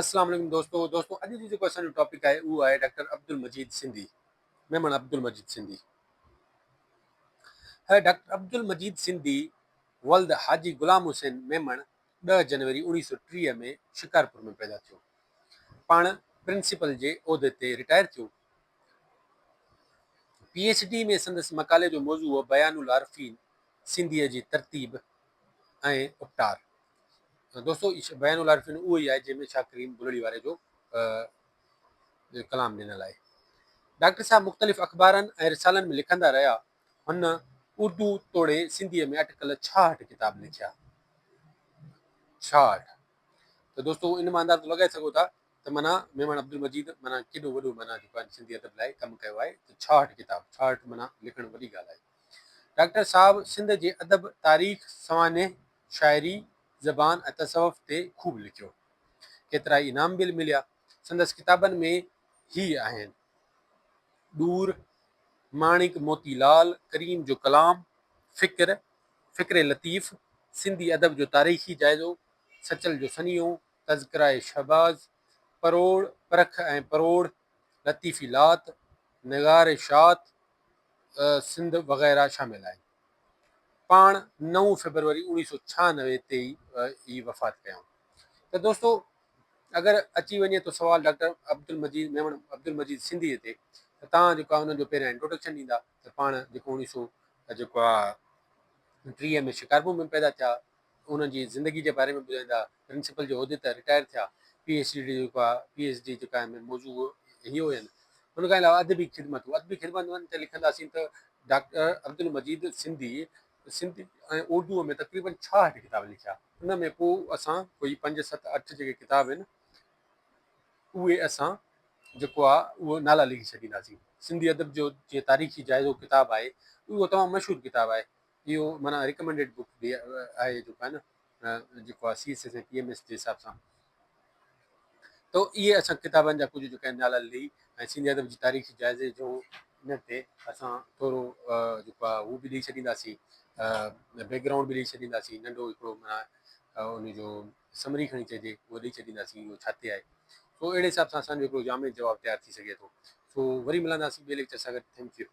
اسلام عليڪم دوستو دوستو اڄ جو جيڪو اسان جو ٽاپڪ آهي اهو آهي ڊاڪٽر عبدالمجيد سنڌي ميمڻ عبدالمجيد سنڌي هي ڊاڪٽر عبدالمجيد سنڌي ولد حاجي غلام حسين ميمڻ 10 جنوري 1930 ۾ شڪارپور ۾ پيدا ٿيو. پاڻ پرنسپل جي عهدي تي رٽائر ٿيو. پي ايڇ ڊي ۾ سندس مقالي جو موضوع هو بيان العارفين سنڌيء جي ترتيب ۽ اپٽار. دوستو بيان العارفين اهو ئي آهي جنهن ۾ شاهه ڪريم بلڙي واري جو ڪلام ڏنل آهي. ڊاڪٽر صاحب مختلف اخبارن ۽ رسالن ۾ لکندا رهيا. هن اردو توڙي سنڌيء ۾ اٽڪل 66 ڪتاب لکيا. 66 ته دوستو ان مان اندازو لڳائي سگهو ٿا ته معنيٰ ميمڻ عبدالمجيد معنيٰ ڪيڏو وڏو معنيٰ جيڪو آهي سنڌي ادب لاء ڪم ڪيو آهي ته 66 ڪتاب 66 معنيٰ لکڻ وڏي ڳالهه آهي. ڊاڪٽر صاحب سنڌ جي ادب، تاريخ، سوانح، شاعري، زبان ۽ تصوف تي خوب لکيو. ڪيترائي انعام به مليا. سندس ڪتابن ۾ هي آهن. ڏور، ماڻڪ موتي لال، ڪريم جو ڪلام، فڪر، فڪر لطيف، سنڌي ادب جو تاريخي جائزو، سچل جو سنيهو، تذڪره شهباز، پروڙ، پرک ۽ پروڙ، لطيفي لات، نغار شات سنڌ وغيره شامل آهن. پاڻ 9 فيبروري 1996 تي ئي وفات ڪيائون. ته دوستو اگر اچي وڃي ٿو سوال ڊاڪٽر عبدالمجيد ميمڻ عبدالمجيد سنڌيء تي ته توهان جيڪو آهي انهن جو پهريان انٽروڊڪشن ڏيندا ته پاڻ جيڪو اوڻيهه سو جيڪو آهي 30 ۾ شڪارپور ۾ پيدا ٿيا انهن جي زندگي جي باري ۾ ٻڌائيندا پرنسپل جي عهدي تان رٽائر ٿيا پي ايڇ ڊي جيڪو آهي پي ايڇ ڊي جيڪا آهي موضوع هي هين ان کان علاوه ادبي خدمتون ادبي خدمتن تي لکنداسين ته ڊاڪٽر عبدالمجيد سنڌي سنڌي ۽ اردوء ۾ تقريبن 66 ڪتاب لکيا ان ۾ پوء اسان ڪوئي پنج ست اٺ جيڪي ڪتاب آهن اهي اسان جيڪو آهي اهو نالا لکي ڇڏينداسين. سنڌي ادب جو جيئن تاريخي جائزو ڪتاب آهي اهو تمام مشهور ڪتاب آهي اهو معنيٰ ريڪمينڊيڊ بڪ به آهي جيڪو آهي نه جيڪو آهي C S S ۽ P M S جي حساب سان ته اهي اسان ڪتابن جا ڪجهه جيڪا نالا لئي ۽ سنڌي ادب جي تاريخي جائزي جو ان تي اسان ٿورو جيڪو آهي هو به ڏئي ڇڏينداسين بيڪ گرائونڊ به ڏئي ڇڏينداسين ننڍو هڪڙو معنيٰ ان جو سمري کڻي چئجي اهو ڏئي ڇڏينداسين اهو ڇا تي آهي سو اهڙي حساب سان اسانجو هڪڙو جامع جواب تيار ٿي سگهي ٿو سو وري ملنداسين ٻئي ليڪچر سان گڏ thank you.